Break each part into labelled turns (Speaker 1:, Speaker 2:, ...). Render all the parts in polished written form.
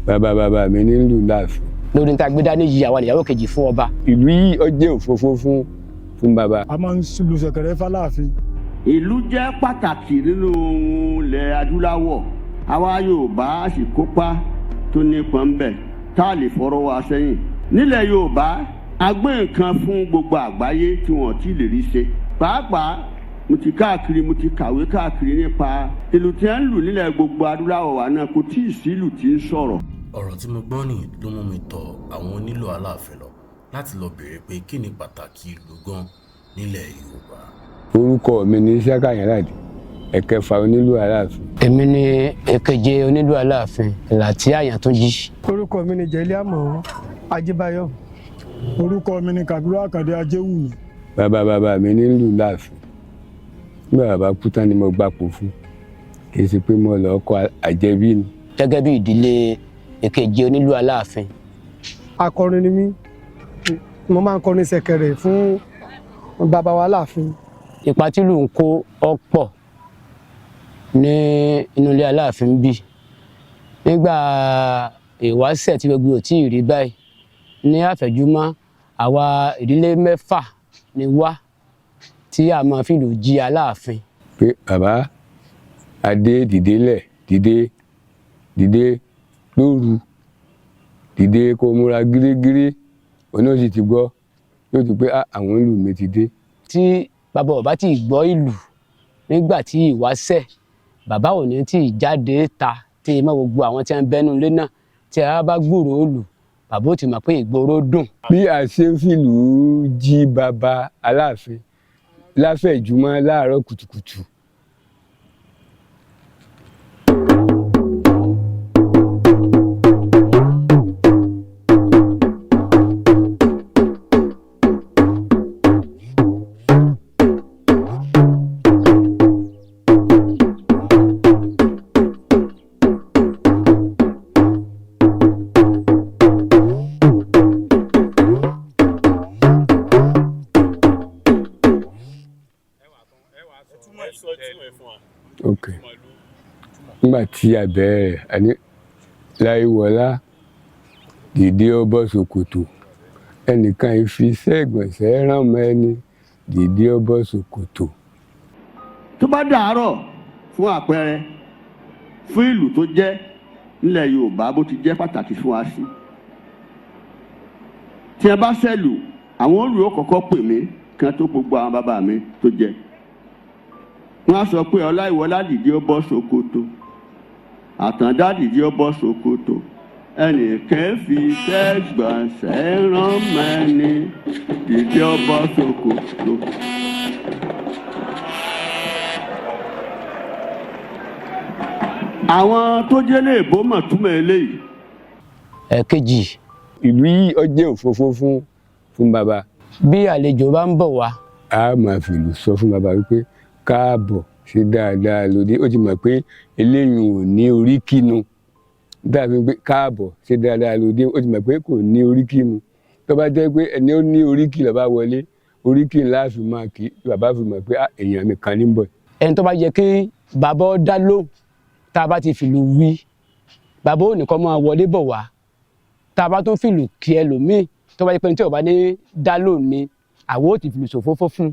Speaker 1: Bàbá bàbá mi ní lù láàfin.
Speaker 2: Lórí níta gbé dání yìí, àwa nìyàwó kejì fún ọba.
Speaker 1: Ìlú yìí ó jẹ́ òfófó fún bàbá.
Speaker 3: A máa ń lu ṣẹ̀kẹ̀rẹ̀ fáláàfin.
Speaker 4: Ìlú jẹ́ pàtàkì nínú ilẹ̀ adúláwọ̀. Àwa Yorùbá sì kópa tó nípọn ń bẹ̀ tá a lè fọ̀rọ̀ wa sẹ́yìn. Nílẹ̀ Yorùbá, a gbé nǹkan fún gbogbo àgbáyé tí wọ́n ti lè rí ṣe. Pàápàá mo ti káàkiri, mo ti kàwé káàkiri nípa ìlú tí wọ́n ń lù nílẹ̀ gbogbo adúláwọ̀ wa náà, kò tí ì sí ìlú tí ń sọ̀rọ̀.
Speaker 5: Ọ̀rọ̀ tí mo gbọ́ nìyí ló mú mi tọ àwọn onílù Aláàfin lọ láti lọ béèrè pé kí ni pàtàkì ìlù gan nílẹ̀ Yorùbá.
Speaker 1: Orúkọ mi ní Isiaka Àyànládé, ẹ̀kẹfà onílù Aláàfin.
Speaker 2: Èmi ni èkeje onílù Aláàfin, Láti Àyàntúnjí.
Speaker 6: Orúkọ mi ni Jẹ́líàmọ́ Ajíbáyọ̀.
Speaker 3: Orúkọ mi ni Kàbírù Àkàndé Ajéwùmí.
Speaker 1: Bàbá bàbá mi ní lù láàfin. Nígbà bàbá kú tán ni mo gbapò fún, kì í ṣe pé mo lọ kọ àjẹbí ni.
Speaker 2: Gẹ́gẹ́ bí ìdílé èkeje onílù Aláàfin.
Speaker 6: Akọrin ni mí, mo máa ń kọrin ṣẹ̀kẹ̀rẹ̀ fún bàbá wa láàfin.
Speaker 2: Ipa tí ìlù ń kó ọ̀pọ̀ ní inú ilé Aláàfin bí nígbà ìwáṣẹ̀ tí gbogbo ò tí ì rí báyìí ní àfẹ̀júmọ́, àwa ìdílé mẹ́fà ni wá tí a máa fìlù jí Aláàfin.
Speaker 1: Pé bàbá adé, dìde lẹ̀, dìde, dìde lóru, dìde kó múra gírígírí, òun náà sì ti gbọ́, yóò ti pé àwọn ìlú mi ti dé.
Speaker 2: Tí bàbá ò bá tí ì gbọ́ ìlù nígbà tí ìwáṣẹ̀, bàbá ò ní tí ì jáde ta tí ì mọ gbogbo àwọn tí wọ́n ń bẹ́nu ilé náà. Tí a bá gbúròó ìlù, bàbá ò ti mọ̀ pé ìgboro dùn.
Speaker 1: Bí a ṣe ń fìlù jí bàbá Aláàfin láfẹ̀júmọ́ láàárọ̀ kùtùkùtù. Ok, nígbà tí a bẹ̀rẹ̀, àní láìwọlá, dìde, ó bọ́ ṣòkòtò, ẹnìkan ìfi iṣẹ́ ìgbọ̀nsẹ̀ rán mọ́ ẹni, dìde, ó bọ́ ṣòkòtò.
Speaker 4: Tó bá dàárọ̀, fún àpẹẹrẹ, fún ìlú tó jẹ́ nílẹ̀ Yorùbá, bó ti jẹ́ pàtàkì fún wa sí, tí ẹ bá sẹ́lù, àwọn olùyọ kọ́kọ́ pè mí kí wọ́n tó gbogbo àwọn bàbá mi tó jẹ, wọ́n á sọ pé Ọláìwọlá, dìde, ó bọ́ ṣòkòtò, Àtàndá, dìde, ó bọ́ ṣòkòtò, ẹnìkan fi iṣẹ́ gbọ̀nsẹ̀ rán mẹ́ni, dìde, ó bọ́ ṣòkòtò. Àwọn tó jẹ́ lè bó mọ̀ túmọ̀ eléyìí.
Speaker 2: Ẹ̀kejì.
Speaker 1: Ìlú yìí ó jẹ́ òfófó fún bàbá.
Speaker 2: Bí àlejò bá ń bọ̀ wá,
Speaker 1: a máa fìlù sọ fún bàbá wípé káàbọ̀ sí dáadáa lóde. Ó ti mọ̀ pé eléyìí ò ní oríkìnú dàbí pé káàbọ̀ sí dáadáa lóde. Ó ti mọ̀ pé kò ní oríkìnú. Tó bá jẹ́ pé ẹni ó ní oríkì ló bá wọlé, oríkì ńlá fi máa kí bàbá, fi mọ̀ pé èèyàn mi kan ní bọ̀.
Speaker 2: Ẹni tó bá yẹ kí bàbá ó dá lóhùn, tá a bá ti fìlù wí, bàbá ò ní kọ́ máa wọlé bọ̀ wá. Tá a bá tún fìlù kí ẹlòmíì, tó bá yẹ pé ní tí ò bá ní dá lóhùn ni, àwọn ò ti fìlù ṣòfófó fún,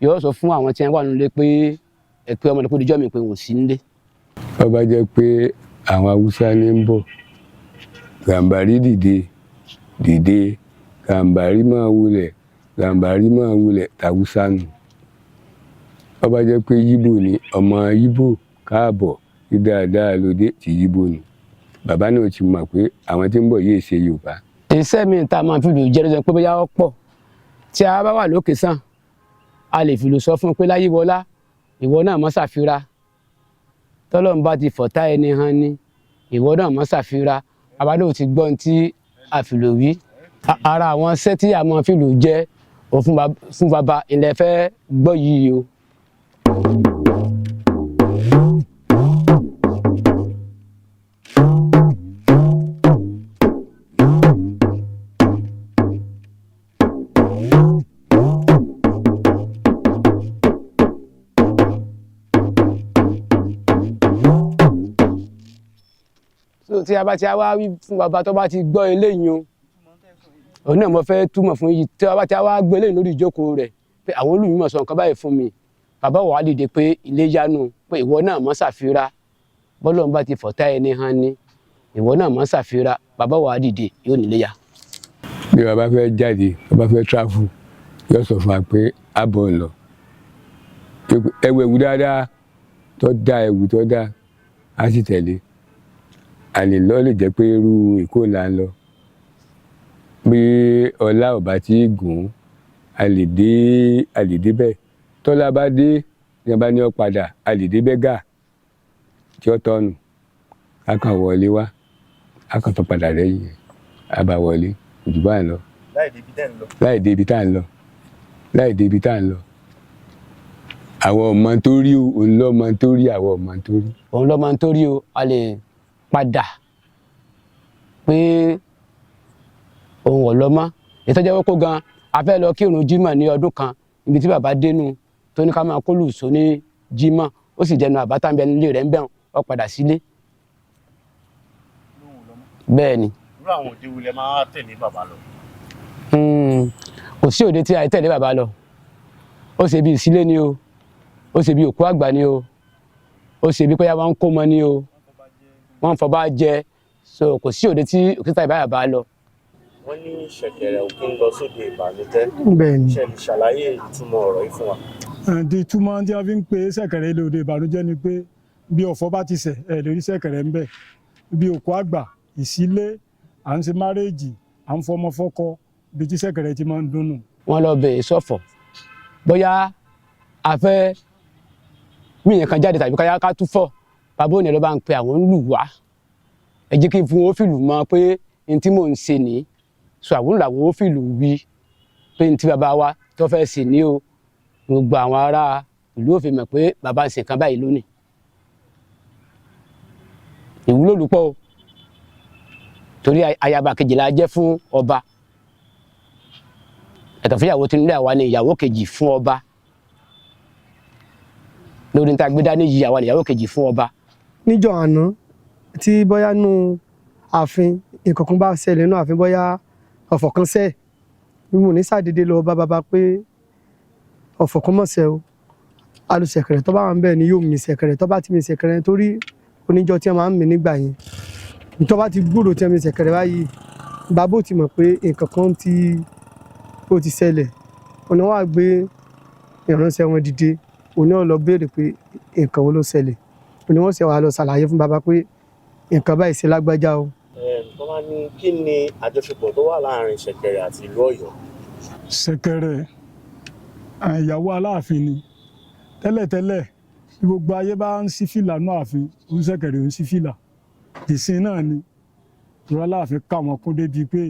Speaker 2: yóò sọ fún àwọn tí wọ́n wà nílé pé ẹ pé ọmọdé kó dijọ́ mi pé wọ́n sí nílé.
Speaker 1: Tó bá jẹ́ pé àwọn Haúsá ní ń bọ̀, Gàǹbàrí, dìde, dìde, Gàǹbàrí, máa wulẹ̀, Gàǹbàrí, máa wulẹ̀, tàwùsá nù. Tó bá jẹ́ pé Yíbò ni, ọmọ Yíbò, káàbọ̀ sí dáadáa lóde, ti Yíbò nù. Bàbá náà ti mọ̀ pé àwọn tí ń bọ̀ yìí ṣe Yorùbá.
Speaker 2: Iṣẹ́ mi tá a máa fìlù jẹ́ lọ́sọ̀ pé bóyá ó pọ̀. Tí a bá wà lókè sàn, a lè fìlù sọ fún un pé láyíwọlá, ìwọ náà mọ́ ṣàfira, tọ́lọ́run bá ti fọ̀tá ẹni hàn ni, ìwọ náà mọ́ ṣàfira. Bàbá náà ti gbọ́n tí a fìlù wí. Ara àwọn iṣẹ́ tí a máa fìlù jẹ́ fún bàbá ilẹ̀ fẹ́ gbọ́ yìí o. So Tí a bá ti wá wí fún bàbá tó bá ti gbọ́ eléyìí o, òun náà mo fẹ́ túmọ̀ fún yìí. Tí a bá ti wá gbé eléyìí lórí ìjókòó rẹ̀ pé àwọn olùmọ̀ sọ nǹkan báyìí fún mi, bàbá wàá dìde pé ilé yánu, pé ìwọ náà mọ́ ṣàfihàn bọ́lọ́run bá ti fọ̀tá ẹni hàn ni, ìwọ náà mọ́ ṣàfihàn. Bàbá wàá dìde, yóò nílé ya.
Speaker 1: Bí bàbá fẹ́ jáde, bàbá fẹ́ travel, yóò sọ fún wa pé àbọ̀ ń lọ, ẹwù ẹwù dáadáa tó dá, ẹwù tó dá, á sì tẹ̀lé. A lè lọ, lè jẹ́ pé irú Èkó là ń lọ, bí ọlá ò bá tí gùn, a lè dé, a lè dé bẹ́ẹ̀. Tọ́lá bá dé ní ọba ní ọ padà, a lè dé bẹ́gà tí ó tọ́nu, a kàn wọlé wá, a kàn tó padà lẹ́yìn, a bá wọlé jù báyìí lọ.
Speaker 7: Láì débi tẹ́ ń lọ.
Speaker 1: Láì débi tá à ń lọ, láì débi tá à ń lọ. Àwọn ọmọ tó rí o, òun lọ́mọ tó rí, àwọn ọmọ tó rí.
Speaker 2: Òun lọ́mọ tó rí o. A lè padà pé òun ò lọ mọ́. Ìtọ́jú ẹ̀wọ́ kó gan, a fẹ́ lọ kírun jímọ̀ ní ọdún kan, ibi tí bàbá dénú tó ní ká máa kó lùsọ ní jímọ̀, ó sì jẹnu àbátà ń bẹ nílé rẹ̀ ń bẹ̀, ó padà sílé. Bẹ́ẹ̀ ni.
Speaker 7: Irú àwọn òde wo lẹ máa tẹ̀lé bàbá lọ?
Speaker 2: Kò sí òde tí a tẹ̀lé bàbá lọ. Ó ṣe bí ìsílé ni o, ó ṣe bí òkú àgbà ni o, ó ṣe bí pé wọ́n ń kó mọ ni o, wọ́n ń fọba jẹ. So kò sí òde tí òkúta ìbáyà bá lọ.
Speaker 7: Wọ́n ní ṣẹ̀kẹ̀rẹ̀ ò kí ń lọ sóde ìbànújẹ́.
Speaker 6: Bẹ́ẹ̀ ni.
Speaker 7: Ṣe lè ṣàlàyé ìtumọ̀ ọ̀rọ̀ yìí fún wa?
Speaker 3: Ẹ̀ǹdí túmọ̀ tí a fi ń pe ṣẹ̀kẹ̀rẹ̀ ilé òde ìbànújẹ́ ni pé bí ọ̀fọ̀ bá ti ṣẹ̀, ẹ̀ lè rí ṣẹ̀kẹ̀rẹ̀ ń bẹ̀. Bí òkú àgbà, ìsílé, à ń ṣe márèèjì, à ń fọmọ fọ́kọ, bí tí ṣẹ̀kẹ̀rẹ̀ ti máa ń dunnù.
Speaker 2: Wọ́n lọ bèè sọ̀fọ̀, bóyá a fẹ́ míyàn kan jáde tàbí káyá ká túfọ̀, bàbá òní ló bá ń pe àwọn ń lù wá, ẹ jẹ́ kí n fún wọn fìlù mọ̀ pé n tí mò ń ṣe nìyí. So àwọn làwọn ó fìlù wí pé n tí bàbá wa tó fẹ́ ṣe ní o. Gbogbo àwọn ará ìlú ò fi mọ̀ pé bàbá ń ṣe nǹkan báyìí lónìí. Ìwúlò lùpọ̀ o, torí ayaba kejì la jẹ́ fún ọba. Ẹ̀tọ́ fúnyàwó tí nílé, àwa ni ìyàwó kejì fún ọba lórí níta gbé dání yìí, àwa ni ìyàwó kejì fún ọba.
Speaker 6: Níjọ́ àná tí bóyá nù ààfin nǹkan kan bá ṣẹlẹ̀ nù ààfin, bóyá ọ̀fọ̀ kan ṣẹ̀, bí mo ní sàdédé lọ bá bàbá pé ọ̀fọ̀ kan mọ̀ ṣẹ̀ o, alùsẹ̀kẹ̀rẹ̀ tó bá wà ń bẹ̀ ni yóò mi ṣẹ̀kẹ̀rẹ̀. Tó bá ti mi ṣẹ̀kẹ̀rẹ̀, torí oníjọ́ tí wọ́n máa ń mi nígbà yẹn, tó bá ti gbúrò tí wọ́n mi ṣẹ̀kẹ̀rẹ̀ báyìí, bàbá ò ti mọ̀ pé nǹkan kan ti ó ti ṣẹlẹ̀. Òní wàá gbé ìránṣẹ́ wọn dìde, òní ò lọ béèrè pé nǹkan wo ló ṣẹlẹ̀. Òní wọ́n ṣe wàá lọ ṣàlàyé fún bàbá pé nǹkan báyìí ṣe lágbájá o.
Speaker 7: Wọ́n máa ní kí ni àjọṣepọ̀ tó wà láàrin ṣẹ̀kẹ̀rẹ̀ àti ìlú Ọ̀yọ́?
Speaker 3: Ṣẹ̀kẹ̀rẹ̀ ìyàwó Aláàfin ni tẹ́lẹ̀tẹ́lẹ̀. Bí gbogbo ayé bá ń ṣí fìlà nú ààfin, òun ṣẹ̀kẹ̀rẹ̀ òun ṣí fìlà ìsìn náà ni ìrọ̀. Aláàfin ká wọn kún débi pé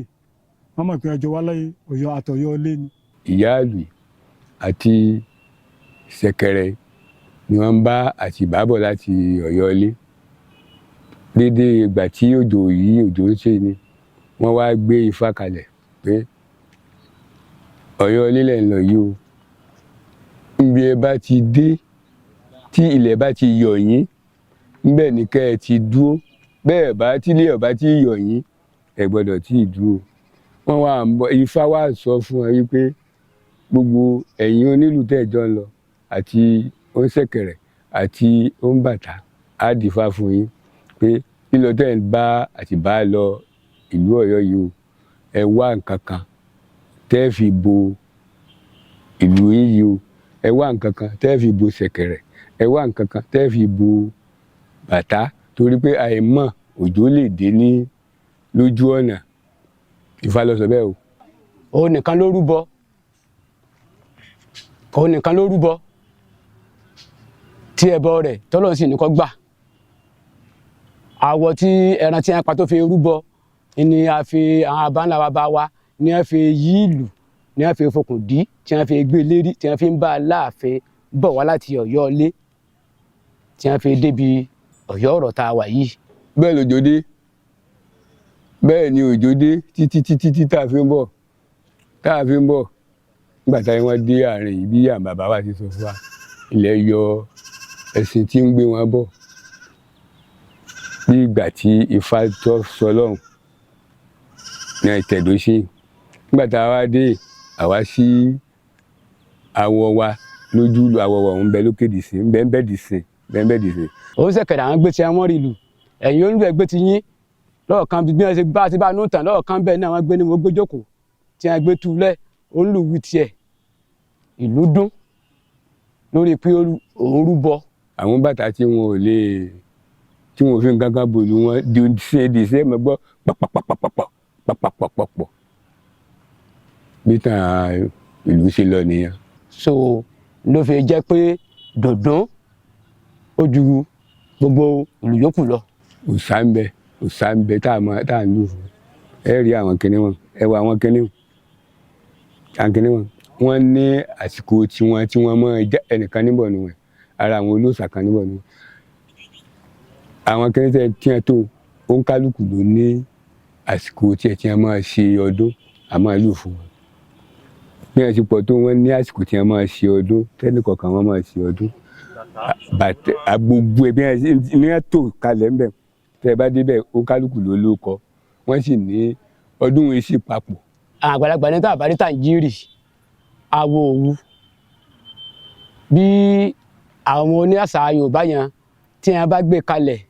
Speaker 3: wọ́n mọ̀ pé ọjọ́ wálé Ọ̀yọ́ àtọ̀yọ́ ilé ni.
Speaker 1: Ìyáàlú àti ṣẹ̀kẹ̀rẹ̀ ni wọ́n ń bá àtìbá bọ̀ láti Ọ̀yọ́ ilé. Dédé ìgbà tí òjò yìí, òjò ń ṣe ni wọ́n wá gbé ifá kalẹ̀ pé Ọ̀yọ́ ilé lẹ̀ ń lọ yìí o, níbi ẹ bá ti dé, tí ilẹ̀ bá ti yọ̀ yín ńbẹ̀ ní kẹ́ ẹ ti dúró. Bẹ́ẹ̀ bá tílé ọ̀bá tí yọ̀ yín, ẹ gbọ́dọ̀ tí ì dúró. Wọ́n wá ń bọ̀, ifá wá sọ fún wọn wípé gbogbo ẹ̀yin onílù tẹ́ẹ̀jọ́ ń lọ àti oníṣẹ̀kẹ̀rẹ̀ àti oníbàtà, á dìfá fún yín pé lílọ tẹ́ ń bá àti bá lọ ìlú Ọ̀yọ́ yìí o, ẹ wá nǹkan kan tẹ́ fi bo ìlú yín yìí o, ẹ wá nǹkan kan tẹ́ fi bo ṣẹ̀kẹ̀rẹ̀, ẹ wá nǹkan kan tẹ́ fi bo bàtà, torí pé àìmọ̀ òjò lè dé ní lójú ọ̀nà. Ifá ló sọ bẹ́ẹ̀ o.
Speaker 2: Òun nìkan ló rúbọ, òun nìkan ló rúbọ tí ẹbọ rẹ̀ tọ́lọ́run sì ní kó gbà. Àwọ̀ tí ẹran tí wọ́n pa tó fi rúbọ ni a fi àwọn baba ńlá wa bá wa ni wọ́n fi yí ìlú, ni wọ́n fi fokùn dí, tí wọ́n fi gbé lérí, tí wọ́n fi ń bá Aláàfin bọ̀ wá láti Ọ̀yọ́ ilé, tí wọ́n fi débi Ọ̀yọ́ ọ̀rọ̀ tá a wà yìí.
Speaker 1: Bẹ́ẹ̀ lòjò dé, bẹ́ẹ̀ ni òjò dé títí títí tí tá a fi ń bọ̀, tá a fi ń bọ̀. Nígbà táwọn wọn dé àárín yìí, bí àwọn bàbá wa ti sọ fún wa, ilẹ̀ yọ ẹṣin tí ń gbé wọn bọ̀. Bí ìgbà tí Ifá tó sọ lọ́hùn ní ìtẹ̀dó sí, nígbà tá a wá dé, àwa sí awọ wa lójú, awọ wa òun bẹ lókè dìsín, ń bẹ ń bẹ dìsín, bẹ ń bẹ dìsín.
Speaker 2: Òun ṣẹ̀kẹ̀rẹ̀, àwọn gbé tí wọ́n rí lù, ẹ̀yìn olú ẹgbẹ́ ti yín lọ́ọ̀kan bí wọ́n ṣe bá ti bá nù tàn lọ́ọ̀kan bẹ́ẹ̀ náà, wọ́n gbé ní wọ́n gbé jókòó tí wọ́n gbé túlẹ̀ olùwì tiẹ̀, ìlú dún lórí pé òun rúbọ.
Speaker 1: Àwọn bàtà tí wọn ò lè, tí wọn ò fi nǹkan kan bòlù wọn di ṣe di ṣe mọ gbọ́ pàpàpàpàpà pàpàpàpàpà, bí tàn ìlú ṣe lọ nìyẹn.
Speaker 2: So ló fi jẹ́ pé dòdò ó ju gbogbo ìlú yòókù lọ.
Speaker 1: Òòṣà ń bẹ, òòṣà ń bẹ tá a mọ tá a ń lù fún. Ẹ rí àwọn kinní wọn, ẹ wọ àwọn kinní wọn, àwọn kinní wọn, wọn ní àsìkò tiwọn tí wọn mọ ẹnìkan níbọ̀ nù wọn, ara àwọn olóòṣà kan níbọ̀ nù wọn. Àwọn kinní tẹ tí wọn tó, òǹkálùkù ló ní àsìkò tiẹ̀ tí wọn máa ṣe ọdún, a máa lù fún wọn. Bí wọn ti pọ̀ tó, wọn ní àsìkò tí wọn máa ṣe ọdún, tẹ́nìkọ̀ọ̀kan wọn máa ṣe ọdún. Bàtẹ gbogbo ẹ bí wọn ní wọn tó kalẹ̀ ńbẹ, tẹ́ ẹ bá débẹ̀, òǹkálùkù ló ló kọ, wọ́n sì ní ọdún wọn sì papọ̀.
Speaker 2: Àwọn àgbàlagbà ní tá a bá rí tàǹjírì awo òwu, bí àwọn oníàṣà Yorùbá yẹn tí wọn bá gbé kalẹ̀,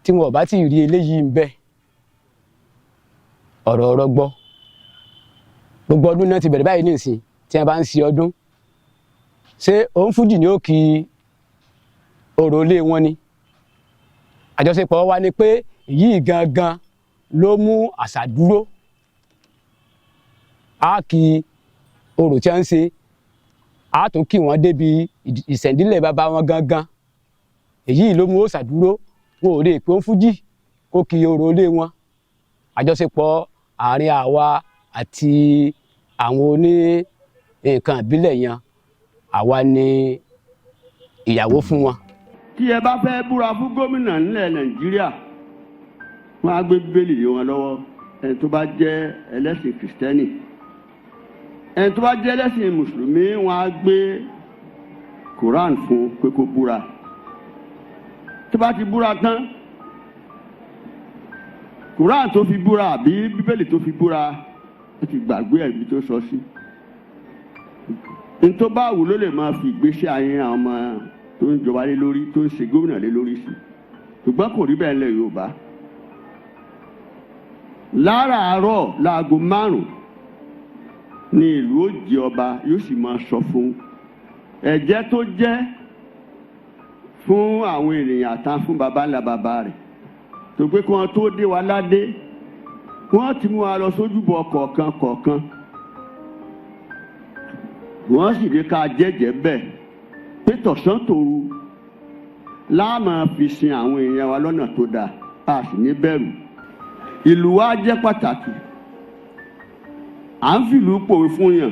Speaker 2: tí wọn ò bá tí ì rí eléyìí ń bẹ, ọ̀rọ̀ ọ̀rọ̀ gbọ́. Gbogbo ọdún náà ti bẹ̀rẹ̀ báyìí nísìn tí wọn bá ń ṣe ọdún, ṣé òun fújì ni ó kí orò ilé wọn ni? Àjọṣepọ̀ wa ni pé èyí gangan ló mú àṣà dúró. Á kí orò tí wọ́n ń ṣe, á tún kí wọ́n débi ìṣẹ̀ǹdílẹ̀ bàbá wọn gangan. Èyí ló mú òòṣà dúró. Wọn ò lè pé ó ń fújì kó kí orò ilé wọn. Àjọṣepọ̀ àárín àwa àti àwọn oní nǹkan ìbílẹ̀ yẹn, àwa ni ìyàwó fún wọn.
Speaker 4: Tí ẹ bá fẹ́ búra fún gómìnà nílẹ̀ Nàìjíríà, wọ́n á gbé Bíbélì lé wọn lọ́wọ́, ẹni tó bá jẹ́ ẹlẹ́sìn Kìrìsìtẹ́nì. Ẹni tó bá jẹ́ ẹlẹ́sìn Mùsùlùmí, wọ́n á gbé Quran fún pé kó búra. Tó bá ti búra tán, Quran tó fi búra àbí Bíbélì tó fi búra, ó ti gbàgbé ẹ̀mí tó sọ sí ní tó bá wù, ló lè máa fi ìgbésí ayé àwọn ọmọ tó ń jọba lé lórí, tó ń ṣe gómìnà lé lórí sí. Ṣùgbọ́n kò rí bẹ́ẹ̀ ńlẹ̀ Yorùbá. Láràárọ̀ láago 5 ní ìlú ó jẹ ọba, yóò sì máa sọ fún ẹ̀jẹ̀ tó jẹ́ fún àwọn ènìyàn àtàn fún baba ńlá baba rẹ̀ tó pé kí wọ́n tó dé wa ládé, wọ́n ti mú wa lọ sójúbọ kọ̀ọ̀kan kọ̀ọ̀kan, wọ́n sì ní ká jẹ́jẹ́ bẹ́ẹ̀ pé tọ̀sán tòru láàmà fi sin àwọn èèyàn wa lọ́nà tó dáa, a sì ní bẹ̀rù. Ìlú wa jẹ́ pàtàkì. À ń fìlú pòwe fún yàn,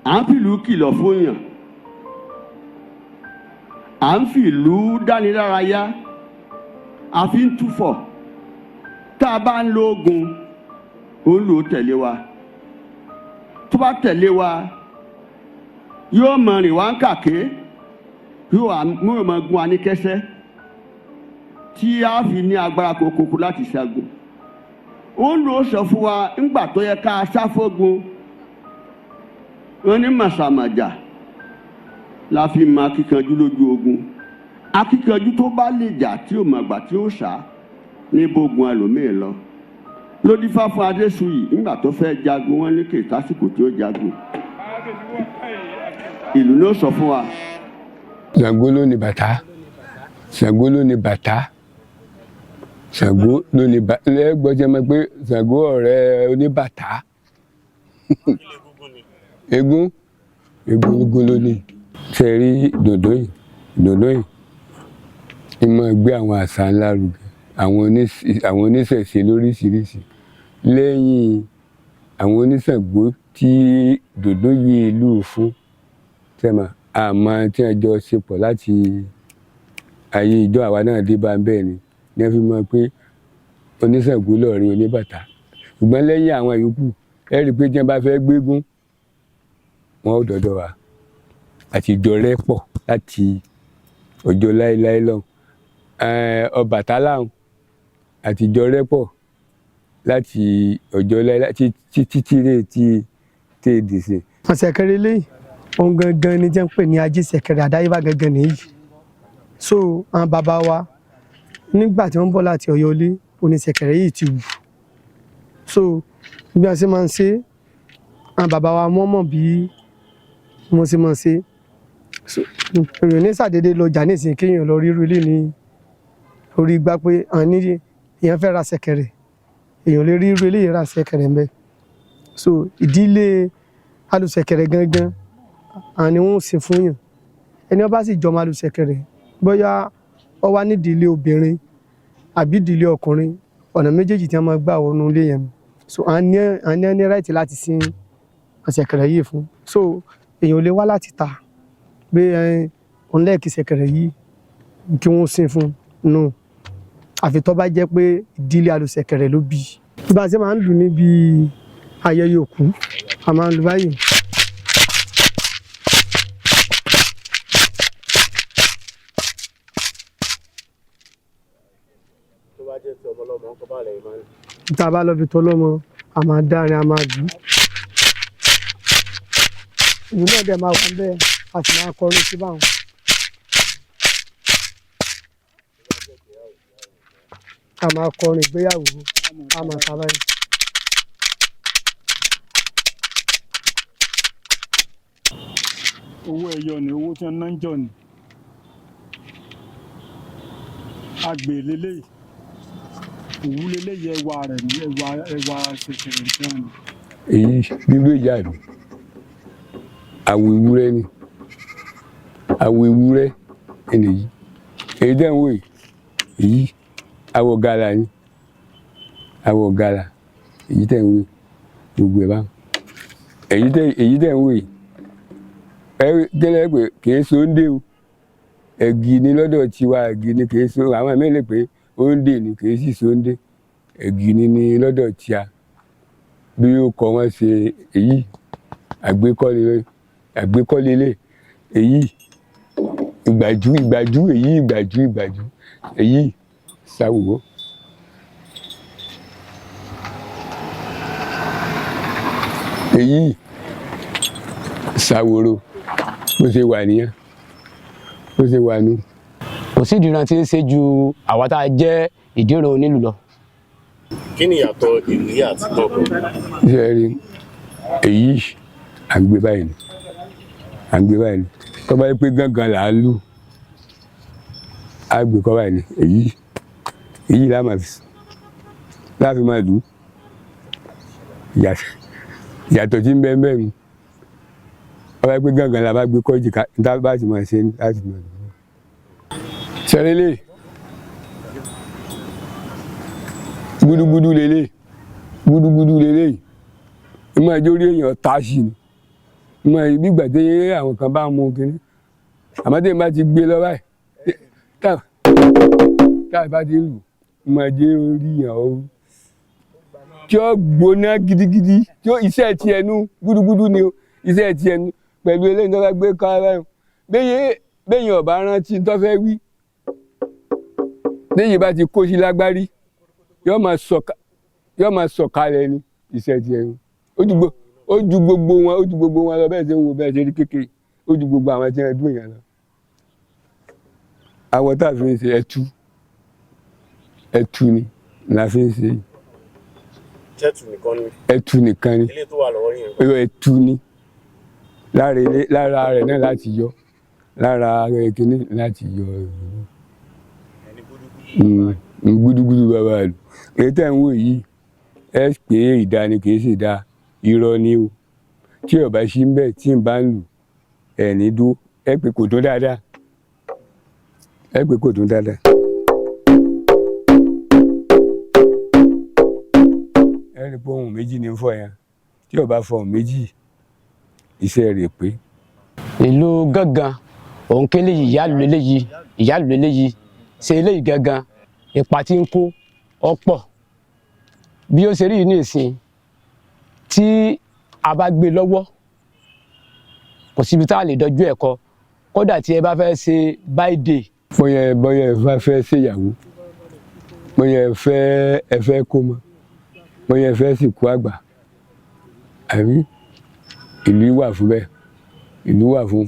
Speaker 4: à ń fìlú kìlọ̀ fún yàn, à ń fìlú dánilárayá, a fi ń túfọ̀. Tá a bá ń lo ogun, ó ń lò ó tẹ̀lé wa. Tó bá tẹ̀lé wa, yóò mọ rìn wá ń kàké, yóò mọ gun wa ní kẹsẹ́ tí a fi ní agbára kokoko láti ṣẹ́gun. Ó ń lò ó sọ fún wa ńgbà tó yẹ ká sáfógun. Wọn ní màsàmàjà la fi mọ akíkanjú lójú ogun. Akíkanjú tó bá lè jà, tí ò mọ̀gbà tí ó sá ní bógun ẹlòmíì lọ lódífá fún Adésùyì ńgbà tó fẹ́ jagun. Wọn ní kè tásìkò tí ó jagun, ìlú ló sọ fún wa.
Speaker 1: Ṣàngó ló ní bàtà, Ṣàngó ló ní bàtà, Ṣàngó ló ní bàtà. Lẹ́gbọ́n jẹ́ mọ́ pé Ṣàngó ọ̀rẹ́ oníbàtà, eégún eégún ló ní. Ṣe rí dòdò yìí? Dòdò yìí ń máa gbé àwọn àṣà ńlá rugẹ, àwọn oníṣẹ̀ṣe lóríṣiríṣi lẹ́yìn àwọn oníṣàngó tí dòdò yìí lù fún tẹ́mà, àmọ́ tí wọ́n jọ ṣe pọ̀ láti ayé ìjọ àwa náà dé bá bẹ́ẹ̀ ni ní wọ́n fi mọ̀ pé oníṣàngó lọ́ọ̀rin oníbàtà. Ṣùgbọ́n lẹ́yìn àwọn yòókù, ẹ rí i pé tí wọ́n bá fẹ́ gbégún, wọn ò dọ̀dọ̀ wa àti ìjọ rẹ́ pọ̀ láti ọjọ́ láéláé lọ́hùn. Ọbàtálá àtijọ́ rẹ́pọ̀ láti ọjọ́ títí tí tí dì sí.
Speaker 6: Ṣẹ̀kẹ̀rẹ̀ eléyìí, ohun gangan ni jẹ́ ń pè ní ajé. Ṣẹ̀kẹ̀rẹ̀ àdáyébá gangan nìyí. So àwọn bàbá wa, nígbà tí wọ́n ń bọ̀ láti Ọ̀yọ́ ilé, oníṣẹ̀kẹ̀rẹ̀ yìí ti wù. So bí wọ́n ṣe máa ń ṣe, àwọn bàbá wa, wọ́n mọ̀ bí wọ́n ṣe máa ń ṣe. So èrò ní sàdédé lọ jà nísìnyí, kéèyàn lọ rí irú ilé ní orí igbá pé àwọn ní èèyàn fẹ́ ra ṣẹ̀kẹ̀rẹ̀, èèyàn lè rí irú eléyìí ra ṣẹ̀kẹ̀rẹ̀ ń bẹ. So ìdílé alùṣẹ̀kẹ̀rẹ̀ gangan, àwọn ni wọ́n ń ṣe fún yàn. Ẹni wọ́n bá sì jọmọ alùṣẹ̀kẹ̀rẹ̀, bóyá ó wá nídìílé obìnrin àbí ìdílé ọkùnrin, ọ̀nà méjèèjì tí wọ́n máa gbà wọnú ilé yẹn. So àwọn ní right láti sin ṣẹ̀kẹ̀rẹ̀ yìí fún. So èèyàn ò lè wá láti ta pé òun lẹ́ẹ̀kì ṣẹ̀kẹ̀rẹ̀ yìí kí wọ́n sin fún no, àfi tó bá jẹ́ pé ìdílé alùṣẹ̀kẹ̀rẹ̀ ló bí i. Bá a ṣe máa ń lù níbi ayẹyẹ òkú, a máa ń lù báyìí.
Speaker 7: Tó bá jẹ́ ti ọmọ ọlọ́mọ ńkọ́, báwo lẹ̀yin máa ń lù?
Speaker 6: Tá a bá lọ fi tọlọ́mọ, a máa dárin, a máa lù ú. Ìlú náà dẹ̀ máa wà ń bẹ́ẹ̀, a sì máa kọrin sí báwọn. A máa kọrin ìgbéyàwó, a máa ta báyìí.
Speaker 3: Owó ẹyọ ni, owó tí wọ́n ná ń jọ ni. Agbè leléyìí, òwú leléyìí, ẹwà rẹ̀ ní ẹwà ṣẹ̀kẹ̀rẹ̀ nìkan ni.
Speaker 1: Èyí gbígbé ìyá mi, àwọ̀ ewúrẹ́ ni, àwọ̀ ewúrẹ́ ènìyí. Èyí tẹ́ ń wò yìí, èyí àwọ̀ gàlà ni, àwọ̀ gàlà. Èyí tẹ́ ń wò yìí, gbogbo ẹ̀ bá èyí tẹ́ ń wò yìí, ẹ gẹ́lẹ́ pé kì í so ń dé o. Ẹ̀gì ni lọ́dọ̀ tiwa, ẹ̀gì ni, kì í so. Àwọn ẹ̀mí lè pé òǹdè ni, kì í sì so ń dé. Ẹ̀gì ni lọ́dọ̀ tíá. Bí ó kọ wọ́n ṣe èyí, àgbékọ́lé, àgbékọ́lé lé èyí, ìgbàjú, ìgbàjú èyí, ìgbàjú, ìgbàjú èyí, sáwùwọ́. Èyí ṣàwòrò, bó ṣe wà nìyẹn, bó ṣe wà nù.
Speaker 2: Kò sí ìdíran tí ń ṣe ju àwa tá a jẹ́ ìdíran onílù lọ.
Speaker 7: Kí ni ìyàtọ̀ ìlú yìí àti gángan?
Speaker 1: Ṣe rí èyí, à ń gbé báyìí ni, à ń gbé báyìí ni. Tó bá yẹ pé gángan là á lù, á gbé kọ́ báyìí ni. Èyí là máa fi láfi máa lù ú. Ìyàtọ̀ tí ń bẹ ń bẹ ni, tó bá yẹ pé gángan là bá gbé kọ́ jìkà, tá bá ti máa ṣe láti máa lù ú. Sẹ́rẹ́lẹ̀ gbúdúgbúdú lélẹ̀, gbúdúgbúdú lélẹ̀, ẹ máa jó rí èèyàn tá sí ni. Ẹ máa bí ìgbà tí àwọn kan bá mú kinní, àmọ́ tí èèyàn bá ti gbé lọ báyìí, tá bá ti lù, ẹ máa jẹ́ orí èèyàn ó tí ó gbóná gidigidi, tí ó iṣẹ́ ti ẹnu gbúdúgbúdú ni o. Iṣẹ́ ti ẹnu pẹ̀lú eléyìí tó fẹ́ gbé ká báyìí, béèyàn ọ̀bá rántí tó fẹ́ wí, téyìn bá ti kó sí lágbárí, yóò máa sọ̀kalẹ̀ ni. Iṣẹ́ ti ẹnu ó ju gbogbo wọn, ó ju gbogbo wọn lọ. Bẹ́ẹ̀ ṣe ń wo, bẹ́ẹ̀ ṣe rí kékeré, ó ju gbogbo àwọn tí wọ́n dún yẹn lọ. Awọ tá a fi ń ṣe ẹtu, ẹtu ni la fi ń ṣe.
Speaker 7: Jẹ́tù nìkan ni?
Speaker 1: Ẹtu nìkan ni.
Speaker 7: Ilé tó wà lọ́wọ́ yẹn?
Speaker 1: Ẹtu ni. Lára ilé, lára rẹ̀ náà láti yọ, lára kínní láti yọ gbúdúgbúdú bàbá lù. Èyí tẹ̀ ń wò yìí, ẹ pé ìdá ni, kì í sì dá, irọ́ ni o. Tí ọba sí ń bẹ̀ tí ń bá ń lù ẹ̀ ní dúró, ẹ pé kò dún dáadáa, ẹ pé kò dún dáadáa. Ẹ rí i pé ohun méjì ní ń fọ yẹn. Tí ọba fọ ohun méjì, iṣẹ́ rẹ̀ pé.
Speaker 2: Ìlú gángan òun kélé yìí, ìyáàlú eléyìí, ìyáàlú eléyìí ṣe eléyìí gangan, ipa tí ń kó ọ̀pọ̀. Bí ó ṣe rí yìí ní ìsìn, tí a bá gbé lọ́wọ́, kò síbi tá a lè dọjú ẹ̀ kọ. Kódà tí ẹ bá fẹ́ ṣe báìdè
Speaker 1: Bóyá ẹ bá fẹ́ ṣèyàwó, bóyá ẹ fẹ́ kómọ, bóyá ẹ fẹ́ sìnkú àgbà, àbí ìlú wà fún bẹ́ẹ̀. Ìlú wà fún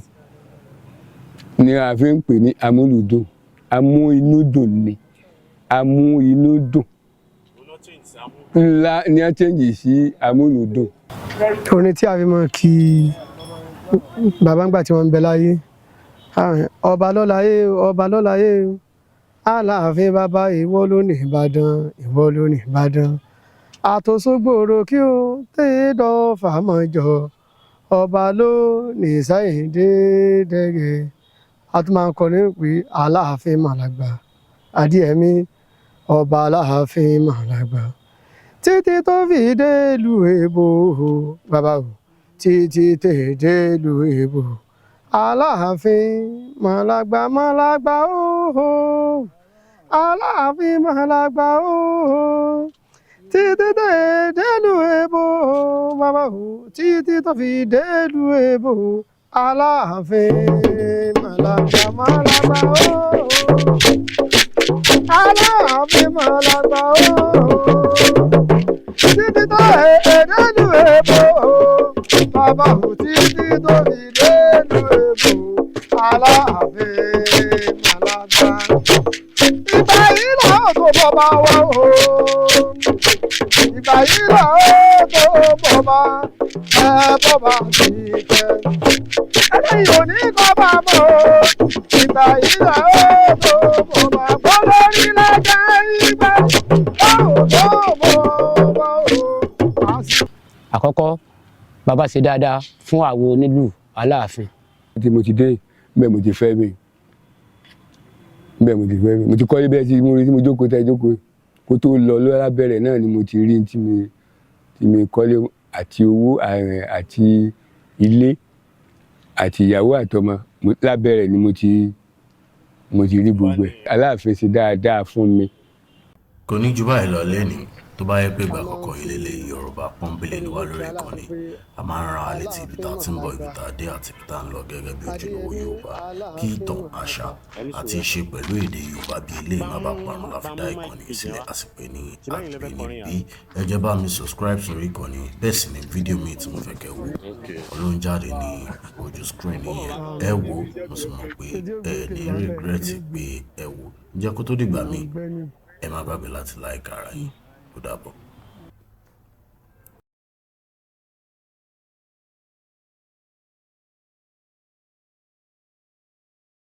Speaker 1: ni a fi ń pè ní amúlùdùn. Amú inú dùn ni, amú inú dùn ńlá ni a change sí amúlùdùn.
Speaker 6: Orin tí a fi mọ̀ kí bàbá ńgbà tí wọ́n ń bẹ láyé. Ah, ọba lọ́láyé, ọba lọ́láyé, Aláàfin bàbá, ìwọ ló ní Ìbàdàn, ìwọ ló ní Ìbàdàn, àtòsógbòrò kí o tẹ́ẹ̀dọ̀ fàmọ́jọ, ọba ló ní sáyẹ̀dé dẹ́gẹ̀. A tún máa ń kọrin pé Aláàfin màlàgbà Adéyẹmí, ọba Aláàfin màlàgbà títí tó fi délùú èbó, bàbá o, títí tẹ̀ délùú èbó, Aláàfin màlàgbà màlàgbà ooo, Aláàfin màlàgbà ooo, títí tẹ̀ délùú èbó, bàbá o, títí tó fi délùú èbó, Aláàfin màlàgbà màlàgbà ooo, Aláàfin màlàgbà ooo, títí tó délùú èbó, bàbá o, títí tó fi délùú èbó, Aláàfin màlàgbà. Ìgbà yìí là ó tó bọ́ba wa o, ìgbà yìí là ó tó bọ́ba ẹ bọ́ba ti tẹ ẹlẹ́yìn òní kọ́ bá mọ́ o. Ìgbà yìí là ó tó bọ́ba bọ́ lórí lẹ́jẹ̀, ìgbà ó tó bọ́ba o.
Speaker 2: Àkọ́kọ́, bàbá ṣe dáadáa fún àwo onílù Aláàfin.
Speaker 1: Tí mo ti dé bẹ́ẹ̀, mo ti fẹ́ mi bẹ́ẹ̀, mo ti fẹ́ mi, mo ti kọ́lé bẹ́ẹ̀ tí mo rí tí mo jókòó tẹ́ jókòó kó tó lọ lọ́la bẹ̀rẹ̀ náà ni mo ti rí tí mi kọ́lé àti owó àti ilé àti ìyàwó àtọmọ. Lábẹ́rẹ̀ ni mo ti rí gbogbo ẹ̀. Aláàfin ṣe dáadáa fún mi.
Speaker 5: Kò ní ju báyìí lọ lẹ́nìí. Tó bá yẹ pé ìgbà àkọ́kọ́ yìí lélẹ̀, Yorùbá Pọ́nbélé ni wá lórí ìkànnì. A máa ń rán wa létí ibi tá a ti ń bọ̀, ibi tá a dé àti ibi tá a ń lọ gẹ́gẹ́ bí ojúlówó Yorùbá, kí ìtàn, àṣà àti ìṣe pẹ̀lú èdè Yorùbá bí eléyìí má bàa parun la fi dá ìkànnì yìí sílẹ̀. A sì pè ní Àbínibí. Ẹ jẹ́ bá mi subscribe sórí ìkànnì. Bẹ́ẹ̀ sì ni fídíò mi tí mo fẹ́ kẹ́ wò olóhùn jáde ní ojú screen yẹn. Ẹ wò, mo sì mọ̀ pé ẹ ní regret pé ẹ wò. Ǹjẹ́ kó tó dìgbà míì, ẹ má gbàgbé láti like ara yín. Ó dàbọ̀.